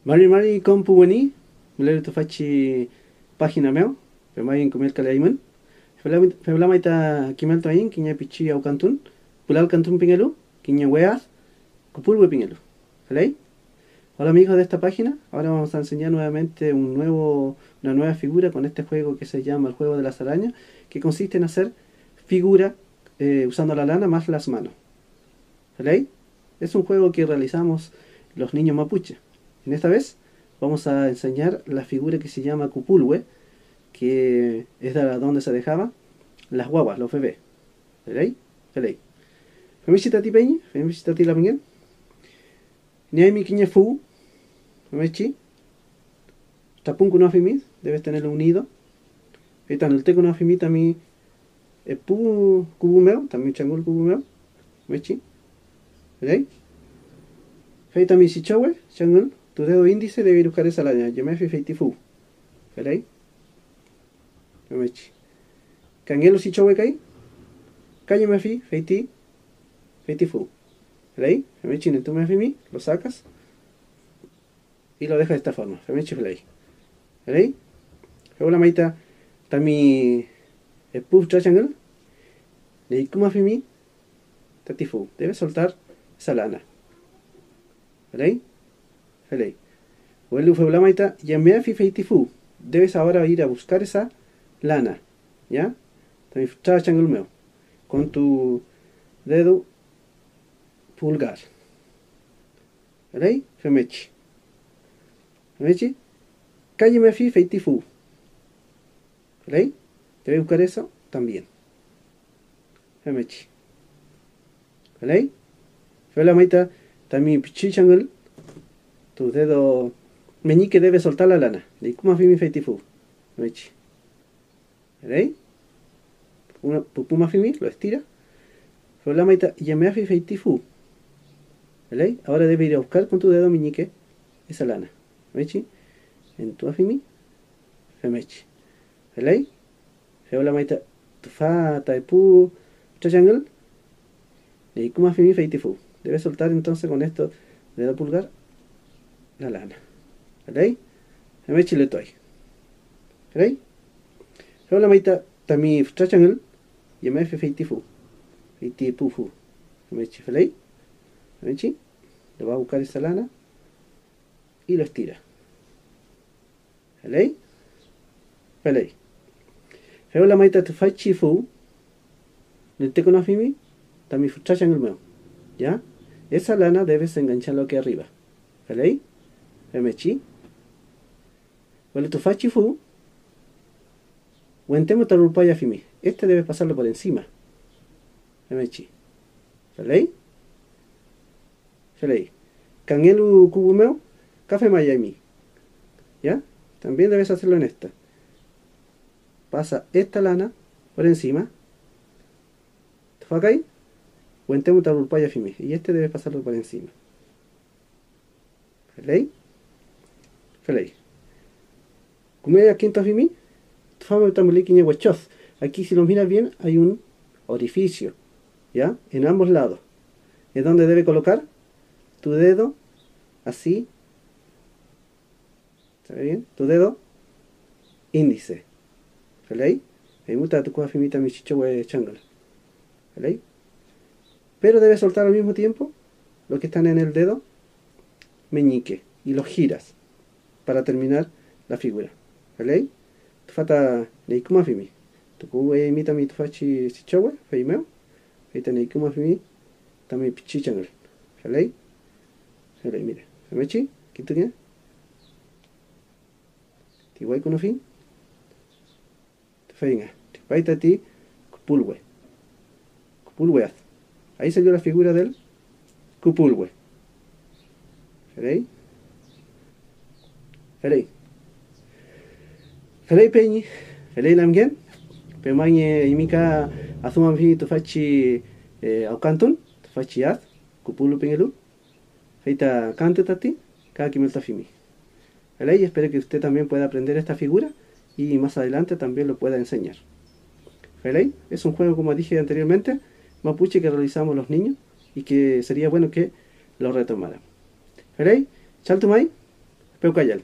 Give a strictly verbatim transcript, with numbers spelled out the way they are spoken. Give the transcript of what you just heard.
Mari mari kom pu weni mülelu tüfachi página mew, femayen kümelkaleaymün. Fewla, fewla may ta kimeltuaiñ kiñe pichi awkantun, pulalkantun pingelu, kiñe we ad, kupulwe pingelu. ¿Feley? Hola amigos de esta página, ahora vamos a enseñar nuevamente un nuevo, una nueva figura con este juego que se llama el juego de las arañas, que consiste en hacer figura, eh, usando la lana más las manos. ¿Feley? Es un juego que realizamos los niños mapuche. En esta vez vamos a enseñar la figura que se llama kupulwe, que es de donde se dejaba las guaguas, los bebés. ¿Feley? ¿Feley? Femngechi tati peñi, femngechi tati lamngen. Nieaymi kiñe fu, femngechi. Trapüngkünuafimi, debes tenerlo unido. Fey ta nültekünuafimi tami epu kuwü mew, tami changül kuwü mew, femngechi. ¿Feley? Fey tami sichowe changül, tu dedo índice debe ir buscar esa lana, yemefi feyti fu. ¿Feley? Femngechi. Kangelu sichowe kay, ka yemefi feyti, feyti fu. ¿Feley? Femngechi nentumeafimi, lo sacas y lo dejas de esta forma. Femngechi feley. ¿Feley? Fewla may ta tami epu fütra changül, neykümafimi tati fu. Debe soltar esa lana. ¿Feley? Feley. Welu fewla may ta yemeafi feyti fu. Debes ahora ir a buscar esa lana, ¿ya? Tami fütra changül mew, con tu dedo pulgar. ¿Feley? Femngechi. Femngechi, ka yemeafi feyti fu. ¿Feley? Debe buscar eso también. Femngechi. ¿Feley? Fewla may ta tami pichi changül, tu dedo meñique debe soltar la lana. Neykümafimi feyti fu. Femngechi. ¿Feley? Pupuma-, pupumafimi, lo estira. Fewla may ta yemeafi feyti fu. ¿Feley? Ahora debe ir a buscar con tu dedo meñique esa lana. Femngechi. Entuafimi. Femngechi. ¿Feley? Fewla may ta tüfa ta epu fütra changül, neykümafimi feyti fu. Debe soltar entonces con esto dedo pulgar la lana. ¿Feley? Femngechi letuay. ¿Feley? Fewla may ta tami fütra changül, yemefi feyti fu, feyti epu fu. Femngechi, ¿feley? Femngechi, le va a buscar esa lana y lo estira. ¿Feley? Feley. Fewla may ta tüfachi fu, nütdekünafimi tami fütra changül mew, ¿ya? Esa lana debes engancharlo aquí arriba. ¿Feley? Femngechi. Welu tüfachi fu, wente mew ta rulpayafimi. Este debe pasarlo por encima. Femngechi. ¿Feley? Feley. Kangelu kuwü mew, ka femayaymi. ¿Ya? También debes hacerlo en esta. Pasa esta lana por encima. Tüfa kay, wente mew ta rulpayafimi. Y este debes pasarlo por encima. ¿Feley? Feley. Küme adkintuafimi, tüfa mew ta müley kiñe wechod. Aquí, si lo miras bien, hay un orificio, ¿ya? En ambos lados. Es donde debe colocar tu dedo, así. ¿Se ve bien? Tu dedo índice. ¿Feley? Fey mu ta tukuafimi tami chichowe changül. ¿Feley? Pero debes soltar al mismo tiempo lo que están en el dedo meñique y los giras para terminar la figura. ¿Feley? Tüfa ta neykümafimi. Tukuweymi tami tüfachi chichowe, feymew, fey ta neykümafimi tami pichi changül. ¿Feley? Feley, mire. Femngechi, kintunge. Ti waykünufi. Tüfey nga, tripay tati kupulwe. Kupulwe ad. Ahí salió la figura del kupulwe. ¿Feley? Feley. Feley peñi, feley lamngen. Pew may eymi ka adümafi tüfachi, eh, awkantun, tüfachi ad, kupulwe pingelu. Fey ta ka antü tati, ka kimeltafimi. ¿Feley? Espero que usted también pueda aprender esta figura y más adelante también lo pueda enseñar. ¿Feley? Es un juego, como dije anteriormente, mapuche que realizamos los niños y que sería bueno que lo retomaran. ¿Feley? Chaltumay. pewkayal.